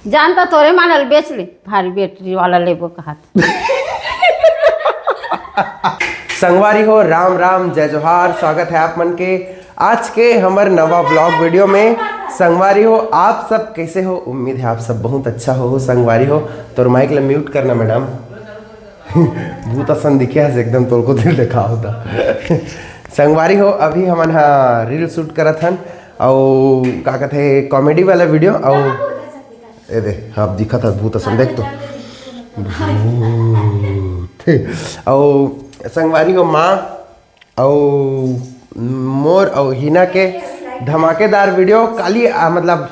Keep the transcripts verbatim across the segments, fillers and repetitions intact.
जान तो तोरे मानल बेच ले, भारी बैटरी वाला लेबो कहत। संगवारी हो, राम राम, जय जोहार। स्वागत है आप मन के आज के हमर नवा ब्लॉग वीडियो में। संगवारी हो, आप सब कैसे हो? उम्मीद है आप सब बहुत अच्छा हो। संगवारी हो, तोर माइक ला म्यूट करना मैडम। भूत असन दिखे हस एकदम, तोर को दिल देखा होता। संगवारी हो, अभी हमन हा रील शूट करत हन, अउ का कहते, कॉमेडी वाला वीडियो। अउ ए दे, अब दिखत हस भूत असन, देख तो। भूत। अउ संगवारी हो, माँ अउ मोर अउ हिना के धमाकेदार वीडियो काली, आ, मतलब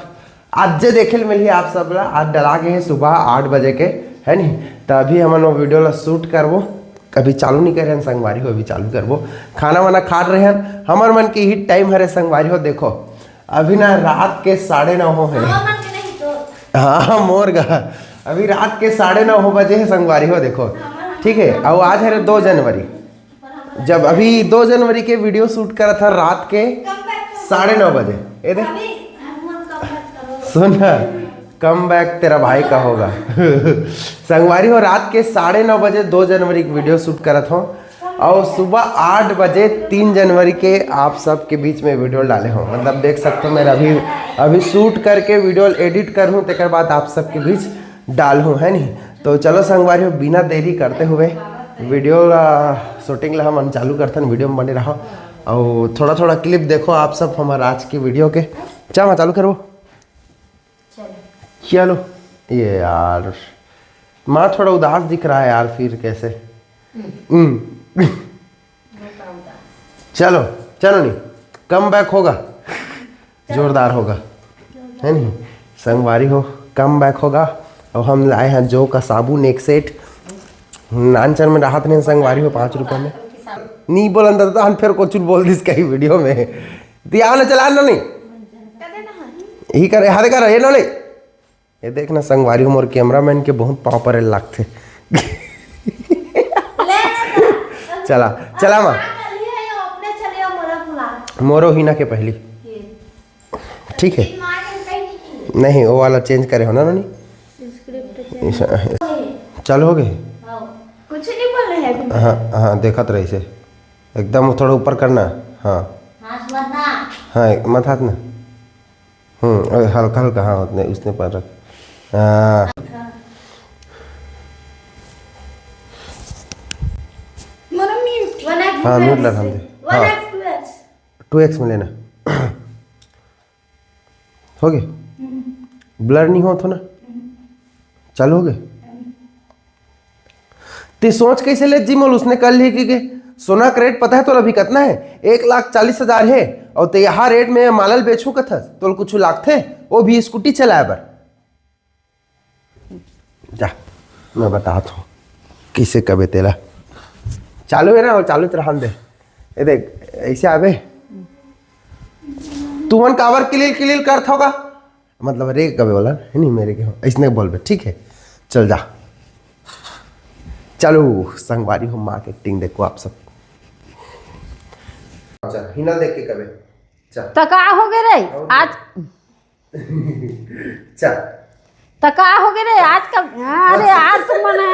आज जे देखे ल मिलही आप सब ला। आज डला गे हे सुबह आठ बजे के, है नी? त अभी हमन वो वीडियो ला शूट करबो। अभी चालू नहीं करे हन संगवारी हो, अभी चालू करबो। खाना वाना खात रहे हन, हमर मन के ही टाइम हरे संगवारी हो। देखो, अभी ना रात के साढ़े नौ हो है। हाँ, मोर गा, अभी रात के साढ़े नौ हो बजे है संगवारी हो। देखो, ठीक है, अउ आज हरे दो जनवरी। जब अभी दो जनवरी के वीडियो शूट करत हन रात के साढ़े नौ बजे। ए दे, सुन ना, कम बैक तेरा भाई का होगा। संगवारी हो, रात के साढ़े नौ बजे दो जनवरी के वीडियो शूट करत हो, अउ सुबह आठ बजे तीन जनवरी के आप सब के बीच में वीडियो डाले हो। मतलब देख सकते हो, मैं अभी अभी शूट करके वीडियो एडिट कर हूँ, तेकर बाद आप सब के बीच डालहूँ, है नहीं? तो चलो संगवारी हो, बिना देरी करते हुए वीडियो ला, शूटिंग ला हमन चालू करथन। वीडियो में बने रहो अउ थोड़ा थोड़ा क्लिप देखो आप सब हमारे आज की वीडियो के। चल, मैं चालू करूँ। चलो। ये यार, माँ थोड़ा उदास दिख रहा है यार, फिर कैसे? हम्म। चलो, चलो नहीं, कम बैक होगा, जोरदार होगा, है नहीं? संगवारी हो, कम बैक होगा। अउ हम लाए हैं जो का साबुन एक सेट, नानचन में राहत नहीं संगवारी हो, पाँच रुपये में। नहीं बोलन दादा, हम फिर कुछ बोल दिस कहीं वीडियो में। दिया वाला चला ना नहीं, यही कर, हाथ कर, ये ना नहीं। ये देख ना संगवारी हो, मोर कैमरामैन के बहुत पाँव परे लागथे। चला, चला माँ। मोरो हिना के पहली। ठीक है। नहीं, वो वाला चेंज करे हो ना, नोनी? चालू हो गए? कुछ नहीं बोल रहे हैं अभी। हाँ, हाँ, देखत रही से। एकदम थोड़ा ऊपर करना। हाँ। हाँ, मत हाथ ना। हम्म, अरे हल्का हल्का, हाँ, उतने, उसने पर रख। हाँ। हाँ, म्यूट लगा दे। हाँ। टू एक्स में लेना। हो गए? ब्लर नहीं हो तो ना? चालू हो गए? ते सोच कैसे ले जी मोल, उसने कर ली कि, कि सोना का रेट पता है तोला अभी कितना है? एक लाख चालीस हजार है। और ते यहाँ रेट में मालल बेचू कथस, तोल कुछ लागथे? वो भी स्कूटी चलाए बर। जा, मैं बतात हूँ किसे कबे तेला। चालू है ना, वो चालू तो रहन दे। ये देख, ऐसे आवे। तुमन काबर किलिल किलिल करत होगा? मतलब रे कबे वाला है नहीं, मेरे के हो, इसने बोलबे, ठीक है? चल जा। चलो संगवारी हो, माँ के एक्टिंग देखो आप सब। अच्छा, हिना देख के कबे। चल। त का हो गए रे? और आज चल। त का हो गए रे? आज का, अरे यार तुम मना।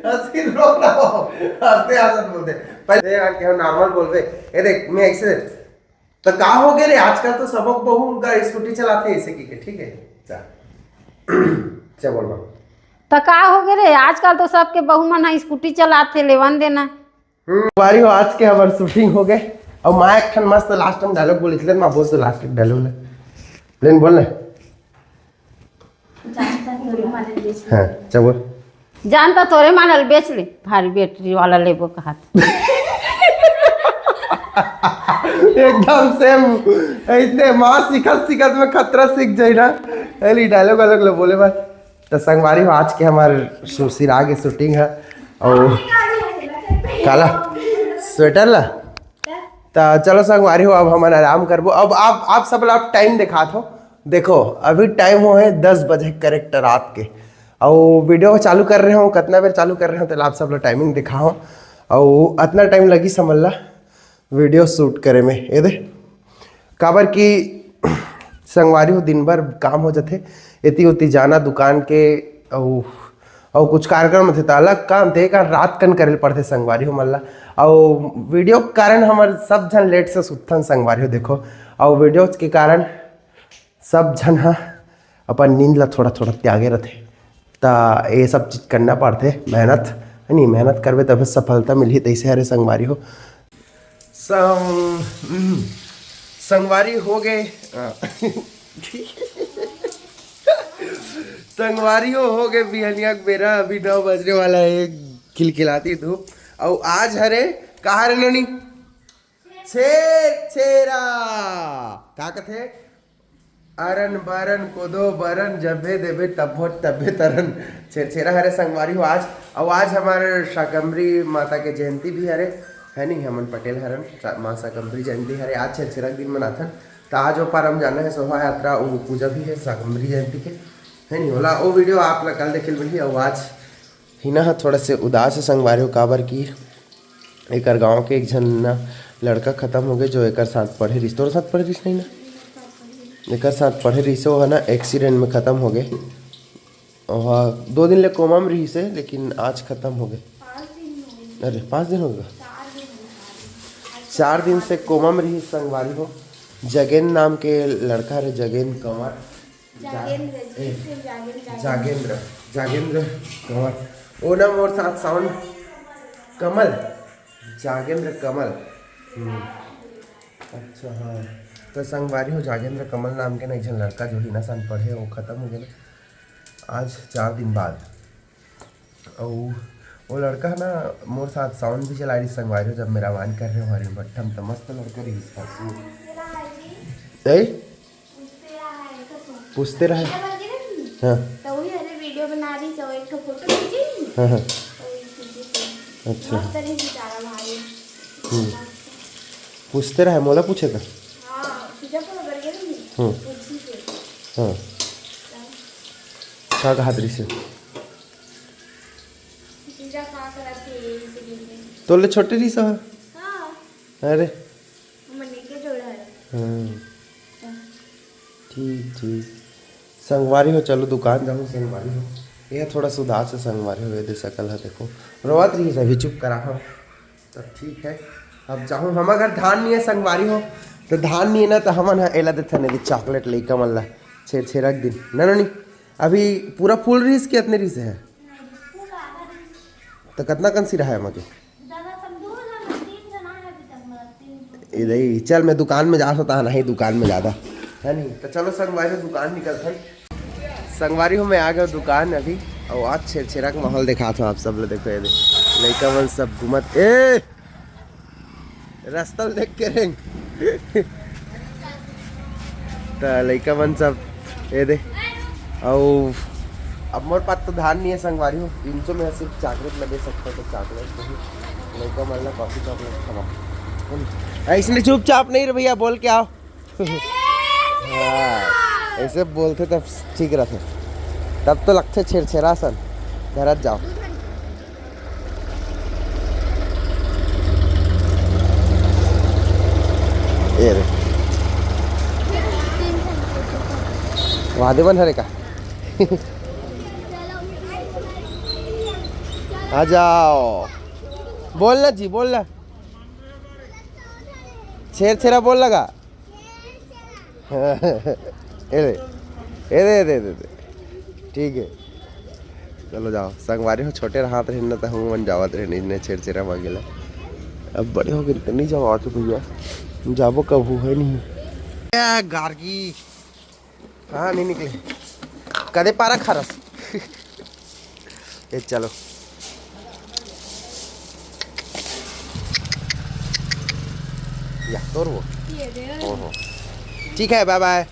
हंसी रो ना हो। हंसते हंसत बोलते। पहले यार कि हम नॉर्मल बोलबे। ये देख, मैं ऐसे, तो का हो गए रे? आजकल तो सबक बहू का स्कूटी चलाते हैं ऐसे की के, ठीक है? चल। चल बोल बाबू। त का हो गए रे? आजकल तो सबके बहू मन ह स्कूटी चलाते, लेवन देना। हम्म, बारी हो, आज के हमार शूटिंग हो गए। और माँ एक ठन मस्त लास्ट में डायलॉग बोल, इसलिए माँ बोल तो लास्ट डायलॉग ले। लेन बोल ले। हाँ, चल बोल। जान तो तोरे मानल बेच ले, भारी बैटरी वाला लेबो कहत। एकदम सेम। इतने माँ सिखत सिखत में खतरा सीख जाई ना। अली डायलॉग वायलॉग ले बोले बस। तो संगवारी हो, आज के हमार सु-, सिराग के शूटिंग है। और काला स्वेटर ला। तो चलो संगवारी हो, अब हमन आराम करबो। अब आप, आप सब ला टाइम दिखात हो। देखो, अभी टाइम हो है दस बजे करेक्ट रात के। और वीडियो चालू कर रहे हो, कितना बेर चालू कर रहे हो, तो आप सब ला टाइमिंग दिखा हो। और इतना टाइम लगी समझ ला वीडियो शूट करे में। ये दे, काबर कि संगवारी हो, दिन भर काम हो जाथे, एती ओती जाना दुकान के, अउ अउ कुछ कार्यक्रम होथे त अलग काम, ते का रात कन करे ल पड़थे संगवारी हो मन ला। अउ वीडियो के कारण हमर सब झन लेट से सुतथन संगवारी हो, देखो। अउ वीडियो के कारण सब झन ह अपन नींद ला थोड़ा थोड़ा त्यागे रथे, त ये सब चीज करना पड़थे, मेहनत है नी, मेहनत करबे तभे सफलता मिलही, तैसे हरे संगवारी हो। सं-, संगवारी हो गए, अ, संगवारी हो, हो गए बिहनिया के बेरा, अभी नौ बजने वाला है, खिलखिलाती धूप। अउ आज हरे, का हरे नोनी? छेर छेरा, का कथे? अरन बरन कोदो बरन, जबे देबे तब्बो तबे तरन। छेर छेरा हरे संगवारी हो आज, अउ आज हमारे शाकंभरी माता के जयंती भी हरे, है नहीं, हमन पटेल हरन, शा-, माँ शाकंभरी जयंती हरे, आज छेर छेरा के दिन मनाथन। त आज ओ पार हम जाना है शोभा यात्रा, वो पूजा भी है शाकंभरी जयंती के, है नहीं, ओला वो वीडियो आप ला कल देखे ल मिलही। अउ आज हिना ह थोड़ा से उदास है संगवारी हो, काबर कि एकर गांव के एक झन ना लड़का खत्म हो गए, जो एकर साथ पढ़े रहिस, तोर साथ पढ़े रहिस नहीं ना, एकर साथ पढ़े रहिस, वो है ना एक्सीडेंट में खत्म हो गए। ओहा दो दिन ले कोमा में रहिस है, लेकिन आज खत्म हो गए। अरे, पाँच दिन हो गए, चार दिन से कोमा में रहिस संगवारी हो। जगेन नाम के लड़का हरे, जगेन कंवर। जागेंद्र जी, ए, फिर जागेंद्र, जागेंद्र। जागेंद्र, जागेंद्र कंवर। ओ ना मोर साथ साउंड कमल, जागेंद्र कमल। हम्म। अच्छा, हाँ। तो संगवारी हो, जागेंद्र कमल नाम के ना एक झन लड़का, जो हिना सन पढ़े, वो खत्म हो गया ना आज चार दिन बाद। अउ वो लड़का है ना, मोर साथ साउंड भी चला रही संगवारी हो, जब मेरा वान कर रहे हो, हरे भट्ठम तो मस्त लड़का रही इसका। ए? पूछते रहे। हाँ। तो वही हरे वीडियो बना रही, तो एक ठो फोटो खींची। हाँ, हाँ। तो वही खींची थी। अच्छा। मस्त रही बेचारा भाई। हम्म। पूछते रहे, मोला पूछे का? हाँ, पूछा तो बर्गर में। हम्म। पूछी थी। हाँ। तो का कहा दृश्य? जीजा का करत हे, इसीलिए। तोले छोटे रहिस ह? हाँ। अरे। हमन एके जोड़ा है। हाँ। हाँ। ठीक, ठीक। संगवारी हो, चलो दुकान जाहूँ संगवारी हो। ये थोड़ा सा उदास है संगवारी हो, ये दे सकल है, देखो। रोवत रहिस अभी, चुप करा हो। तब ठीक है, अब जाहूँ। हम अगर धान नहीं है संगवारी हो, तो धान नहीं है ना, तो हमन ह एला देथन, ये दे चॉकलेट लइका मन ला, छेर छेरा के दिन। ना, ना, नहीं। अभी पूरा फुल रहिस कि अतने रहिस है? तो कतना कन सिरा है एमा के? ए दई, चल मैं दुकान में जा सकता है, नहीं दुकान में ज्यादा है नहीं। तो चलो संगवारी हो, दुकान निकलत है। संगवारी हो, मैं आ गया दुकान अभी, और आज छेरछेरा का माहौल दिखात हूँ आप सब लोग। देखो ये दे, लइका मन सब घूमत, ए, रास्ता ल देख के रेंग। त लइका मन सब ये दे। अउ अब मोर पास तो धान नहीं है संगवारी हो, इनसो में सिर्फ चॉकलेट लगे सकता, तो चॉकलेट नहीं, लइका मन ला कॉफी चॉकलेट खवा। ऐसने चुपचाप नहीं रे भैया, बोल के आओ। हाँ, ऐसे बोलते तब ठीक रहते, तब तो लगते छेरछेरा सन। धरत जाओ। ये रे। वादे बन हरे का? आ जाओ। बोलना जी, बोलना। छेरछेरा बोल लगा। ए दे, ए दे, ए दे, ए दे। ठीक है, चलो जाओ। संगवारी हो, छोटे रहत रहिन न, त हम मन जावत रहिन इन्ने छेरछेरा मांगे ला। अब बड़े हो गए त नहीं जावत भैया, जाबो कभू है नहीं। ए, गार्गी। हाँ, नहीं निकले। कदे पारा खारस? ए, चलो। या, तोर वो। ये दे। ओहो। ठीक है, बाय बाय।